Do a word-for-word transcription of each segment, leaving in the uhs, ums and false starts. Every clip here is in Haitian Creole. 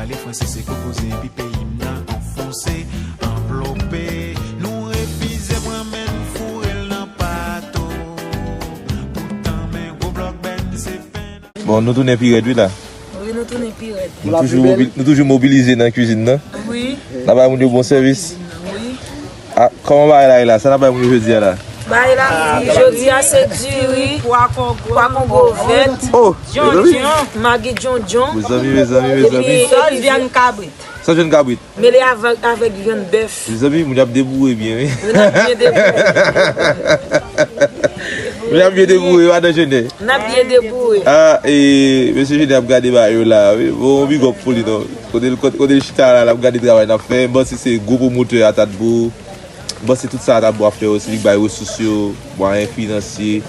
Pale franse se kokoze epi peyi m nan anfonse, anvlope. Nou refize pran men n foure l nan pato. Poutan men gwo blòk bèn se pen. Bon, nou tounen pi rèd wi la. Wi, nou tounen pi rèd. Nou toujou mobi-, nou toujou mobilize nan kwizin nan. Wi. N a bay moun yo bon sèvis. Wi. Ah, kòman bagay la ye la? Sa n ap bay moun yo jodi a la? Bagay la, jodi a se diri, pwa kongo vèt, oh, djondjon, magi djondjon. Mezanmi, mezanmi, mezanmi. Epi, sòs vyann kabrit. Sòs vyann kabrit. Mele avèk, avèk vyann bèf. Mezanmi, moun yo ap deboure byen, wi. Moun ap byen deboure. Moun yo ap byen deboure, madan Jenè. N ap byen deboure. Ah, e, mesye Jenè ap gade bagay yo la, wi. Bon, big up pou li, non. Kote l, kote, kote l chita la, l ap gade travay n ap fè. Bon, si se gwo pwomotè a Tatbou. Bon, se tout sa Tatbou ap fè yo, se li k bay resous yo, mwayen finansye,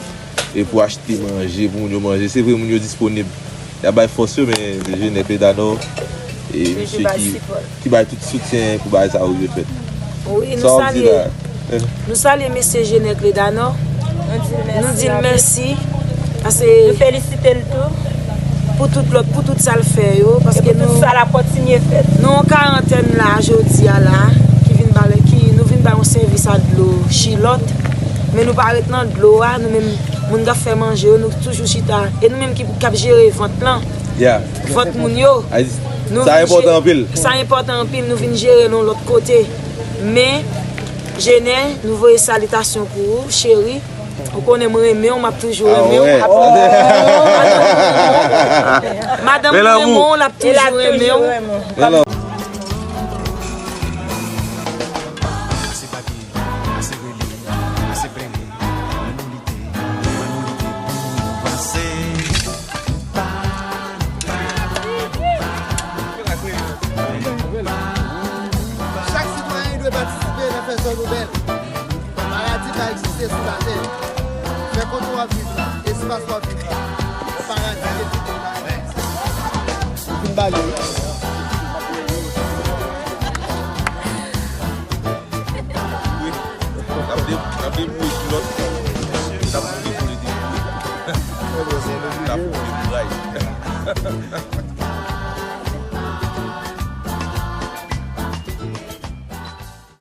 e pou achte manje, pou moun yo manje. Se vre, moun yo disponib, y ap bay fòs yo, men Jenè Kledanò, e misye ki, ki bay tout soutyen pou bagay sa yo rive fèt. Wi, nou salye, nou salye mesye Jenè Kledanò. Nou di l mèsi. Paske nou felisite l tou pou tout lòt, pou tout sa l fè yo, paske nou, tout sa l ap kontinye fèt. Nou yon karantèn la, jodi a la, ki vin ba, ki nou vin ba yon sèvis a dlo Chilòt, men nou pa ret nan dlo a, nou menm, moun k ap fè manje yo, nou toujou chita, e nou menm ki, k ap jere vant lan, vant moun yo. Sa enpòtan anpil. Sa enpòtan anpil, nou vin jere l yon lòt kote. Men, Jenè, nou voye salitasyon pou ou, cheri. Ou konnen m renmen w, m ap toujou renmen w. Madanm ou renmen w, l ap toujou renmen w. Ase pale, ase rele, ase plere. Ann nou lite, ann nou lite pou nou vanse. Chak sitwayen dwe patisipe nan fè zòn ou bèl. Paradi pa egziste sou latè. Fè kote w ap viv la, espas w ap viv la, yon paradi ke tout moun ka egziste. Ou fin bale wi. N ap de-, n ap deboure sou lòt. N ap deboure, deboure. N ap deboure.